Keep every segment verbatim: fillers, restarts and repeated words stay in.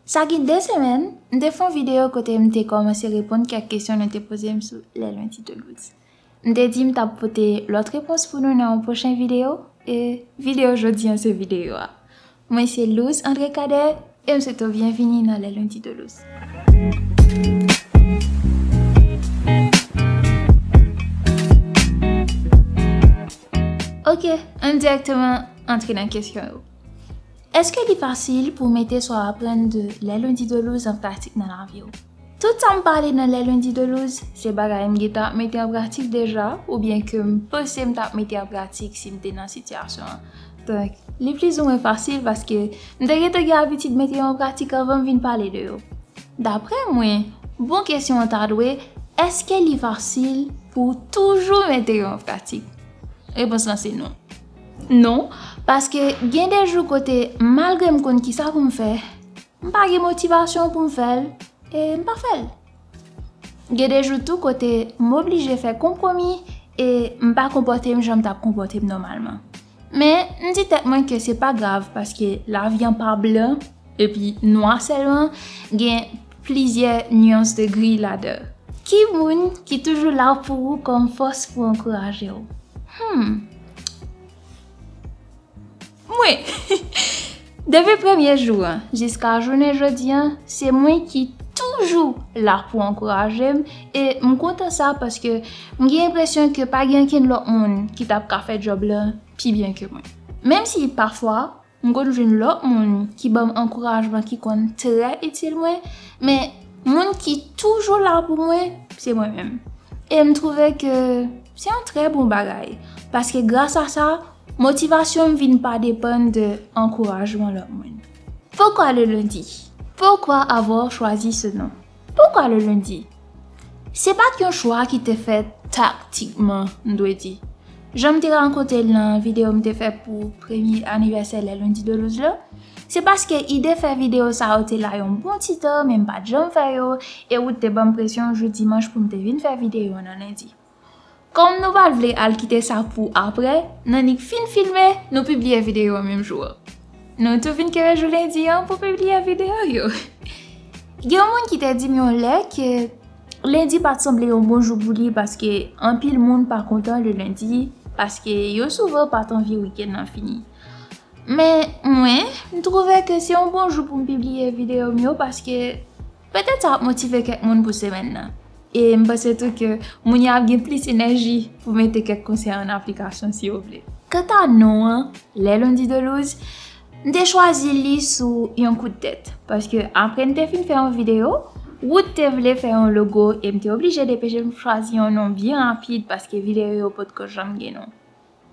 Sa gen de semèn, m te fè yon videyo kote m te kòmanse reponn kèk kesyon nou te poze m sou Les Lundis de Louse. M te di m t ap pote lòt repons pou nou nan yon pwochen videyo, e videyo jodi an se videyo a. Mwen se Louse André Cadet, e m swete w byenvini nan Les Lundis de Louse. Ok, ann dirèkteman antre nan kesyon yo. Èske li fasil pou w mete sa w aprann de Les Lundis de Louse an pratik nan lavi w? Tout sa m pale nan Les Lundis de Louse, se bagay m gentan ap mete an pratik deja, oubyen ke m panse m t ap mete an pratik si m te nan sitiyasyon an. Donk, li plizoumwen fasil paske m te gentan gen abitid mete yo an pratik anvan m vin pale de yo. Daprè mwen, bon kesyon an ta dwe, èske li fasil pou w toujou mete yo an pratik? Repons lan se non. Non, paske gen de jou kote, malgre m konn kisa pou m fè, m pa gen motivasyon pou m fè l, e m pa fè l. Gen de jou tou kote m oblije fè konpwomi e m pa konpòte m jan m t ap konpòte m nòmalman. Men, m di tèt mwen ke se pa grav, paske lavi an pa blan epi nwa sèlman, gen plizyè nyans de gri ladan. Ki moun ki toujou la pou ou kòm fòs pou ankouraje w? Hmm. Mwen! Depi premye jou an jiska jounen jodi an, se mwen ki toujou la pou ankouraje m, e m kontan sa paske m gen enpresyon ke pa gen okenn lòt moun ki t ap ka fè djòb la pi byen ke mwen. Menm si pafwa, m konn jwenn lòt moun ki ban m ankourajman ki konn trè itil mwen, men moun ki toujou la pou mwen, se mwen menm. E m twouve ke se yon trè bon bagay, paske gras a sa, motivasyon m vin pa depann de ankourajman lòt moun. Pourquoi le lundi? Pourquoi avoir choisi ce nom? Pourquoi le lundi? Se pa t yon chwa ki te fèt taktikman, m dwe di. Jan m te rakonte l nan videyo m te fè pou premye anivèsè Les Lundis de Louse la, se paske ide fè videyo sa yo te la yon bon ti tan, men m pa t janm fè yo, e Wood te ban m presyon jou dimanch pou m te vin fè videyo an nan lendi. Kòm nou pa t vle al kite sa pou apre, n annik fin filme, nou pibliye videyo an menm jou an. Nou tou vin kenbe jou lendi an pou pibliye videyo yo. Gen yon moun ki te di m yon lè ke lendi pa t sanble yon bon jou pou li paske anpil moun pa kontan le lendi, paske yo souvan pa t anvi wikenn nan fini. Men mwen, m twouve ke se yon bon jou pou m pibliye videyo m yo paske petèt sa ap motive kèk moun pou semèn nan. E m panse tou ke moun yo ap gen plis enèji pou mete kèk konsèy an aplikasyon si yo vle. Kanta non an, Les Lundis de Louse, m te chwazi li sou yon kout tèt. Paske apre m te fin fè yon videyo, Wood te vle fè yon logo e m te oblije depeche m chwazi yon non byen rapid paske videyo yo potko janm gen non.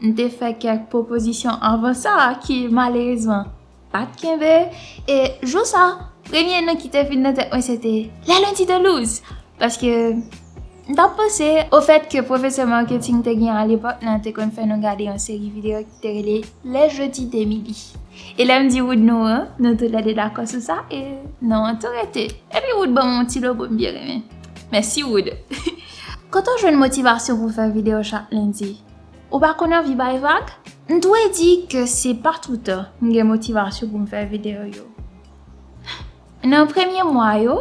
M te fè kèk pwopozisyon avan sa ki malerezman pa t kenbe. E jou sa, premye non ki te vin nan tèt mwen se te Les Lundis de Louse. Paske m t ap panse ofèt ke pwofesè maketing te gen alepòk lan te konn fè nou gade yon seri videyo ki te rele Les Jeudis d'Emily. E lè m di Wood non an, nou toulède dakò sou sa, e non an tou rete. Epi Wood ban m yon ti logo m byen renmen. Mèsi Wood. Kote w jwenn motivasyon pou fè videyo chak lendi? Ou pa konn anvi bay vag? M dwe di ke se pa toutan m gen motivasyon pou m fè videyo yo. Nan premye mwa yo,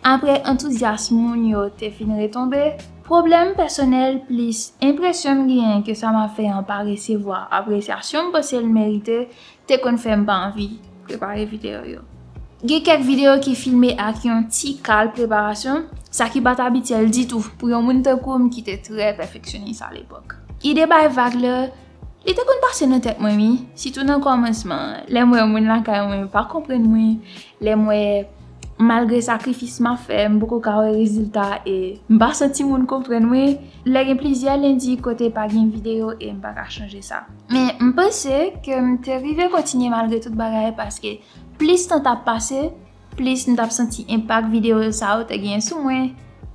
apre antouzyas moun yo te fin retonbe, pwoblèm pèsonèl plis enpresyon m genyen ke sa m ap fè an pa resevwa apresyasyon m panse l merite te konn fè m pa anvi prepare videyo yo. Gen kèk videyo ki filme ak yon ti kal preparasyon, sa ki pa t abityèl ditou pou yon moun tankou m ki te trè pèfeksyonis alepòk. Ide bay vag la, li te konn pase nan tèt mwen, wi, sitou nan kòmansman an. Lè m wè moun lakay mwen pa konprann mwen, lè m wè malgre sakrifis m ap fè, m poko ka wè rezilta e m pa santi moun konprann mwen. Lè gen plizyè lendi kote pa gen videyo e m pa ka chanje sa. Men m panse ke m te rive kontinye malgre tout bagay paske plis tan t ap pase, plis m t ap santi enpak videyo sa yo te genyen sou mwen,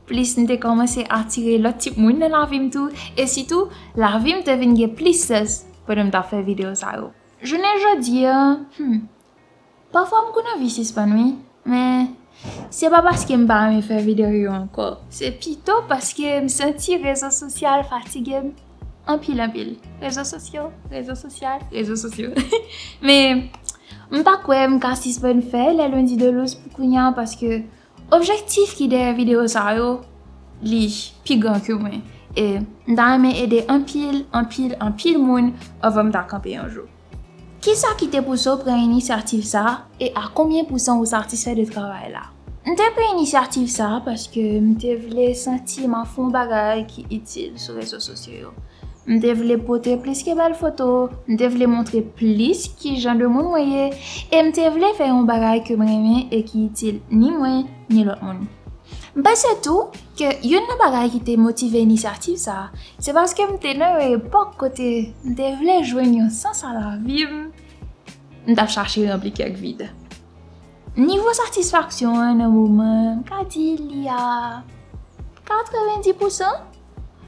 plis m te kòmanse atire lòt tip moun nan lavi m tou, e sitou, lavi m te vin gen plis sans pandan m t ap fè videyo sa yo. Jounen jodi a, hmm, pafwa m konn anvi sispann wi, men se pa paske m pa renmen fè videyo yo ankò. Se pito paske m santi rezo sosyal fatige m anpil, anpil. Rezo sosyo, rezo sosyal, rezo sosyo. Men, M pa kwè m ka sispann fè les lundis de louse pou kounye a, paske objektif ki dèyè videyo sa yo, li pi gran ke mwen. E m ta renmen ede anpil, anpil, anpil moun anvan m ta kanpe yon jou. Kisa ki te pouse w pran inisyativ sa a, e a konbyen pousan ou satisfè de travay la? M te pran inisyativ sa a paske m te vle santi m ap fè yon bagay ki itil sou rezo sosyo yo. M te vle pote plis ke bèl foto, m te vle montre plis ki jan de moun mwen ye, e m te vle fè yon bagay ke m renmen e ki itil ni mwen, ni lòt moun. M panse tou ke youn nan bagay ki te motive inisyativ sa a, se paske m te nan yon epòk kote m te vle jwenn yon sans a lavi m, m t ap chache ranpli kèk vid. Nivo satisfaksyon an nan moman an, m ka di li a katrevendi pousan.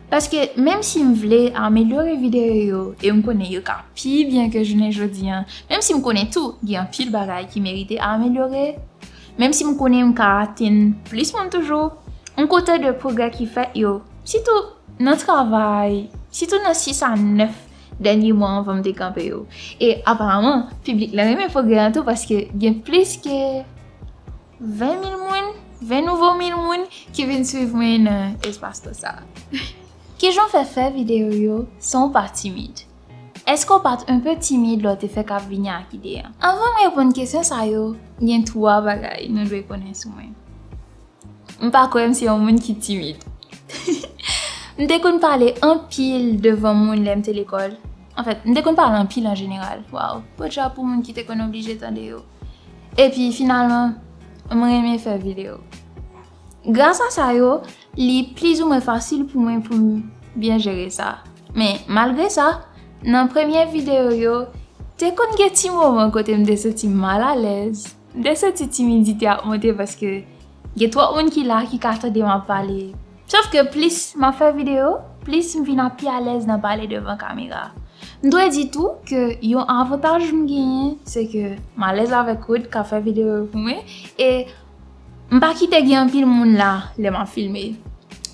Paske menm si m vle amelyore videyo yo, e m konnen yo ka pi byen ke jounen jodi an, menm si m konnen tou gen anpil bagay ki merite amelyore, menm si m konnen m ka atenn plis moun toujou, m kontan de pwogrè ki fèt yo, sitou nan travay, sitou nan sis a nèf dènye mwa anvan m te kanpe yo. E aparaman, piblik la renmen pwogrè an tou paske gen plis ke ven mil moun, ven nouvo mil moun ki vin swiv mwen nan espas tan sa a. Kijan w fè fè videyo yo san w pa timid? Èske w pa t un peu timid lè w te fèk ap vini ak ide an? Anvan m reponn kesyon sa yo, gen twa bagay nou dwe konnen sou mwen. M pa kwè m se yon moun ki timid. M te konn pale anpil devan moun lè m te lekòl. Anfèt, m te konn pale anpil an jeneral. Waw, potja pou moun ki te konn oblije tande yo. Epi, finalman, m renmen fè videyo. Gras a sa yo, li plizoumwen fasil pou mwen pou m byen jere sa. Men, malgre sa, nan premye videyo yo, te konn gen ti moman kote m te santi m malalèz. M te santi timidite ap monte paske gen twòp moun ki la ki ka tande m ap pale. Sòf ke plis m ap fè videyo, plis m vin ap pi alèz nan pale devan kamera. M dwe di tou ke yon avantaj m genyen, se ke m alèz avèk Wood k ap fè videyo yo pou mwen, e m pa kite gen anpil moun la lè m ap filme.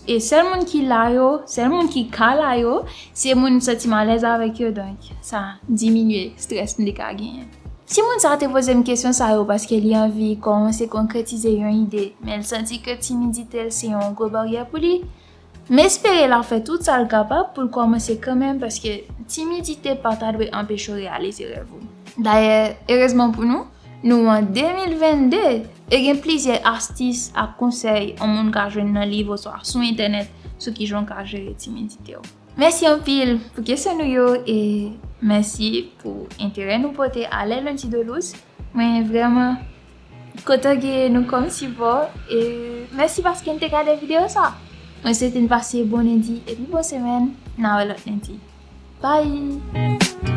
E sèl moun ki la yo, sèl moun ki ka la yo, se moun m santi m alèz avèk yo, donk sa diminye strès m te ka genyen. Timoun sa a te poze m kesyon sa yo paske li anvi kòmanse konkretize yon ide, men l santi ke timidite l se yon gwo baryè pou li. M espere l ap fè tout sa l kapab pou l kòmanse kanmenm, paske timidite pa ta dwe anpeche w reyalize rèv ou. Dayè, erezman pou nou, nou an de mil vennde, e gen plizyè astis ak konsèy yon moun ka jwenn nan liv oswa sou entènèt sou kijan w ka jere timidite w. Mèsi anpil pou kesyon nou yo e mèsi pou enterè nou pote a Les Lundis de Louse. Mwen vrèman kontan gen nou kòm sipò e mèsi paske n te gade videyo sa. Mwen swete n pase bon lendi epi bon semèn. N a wè lòt lendi. Bye!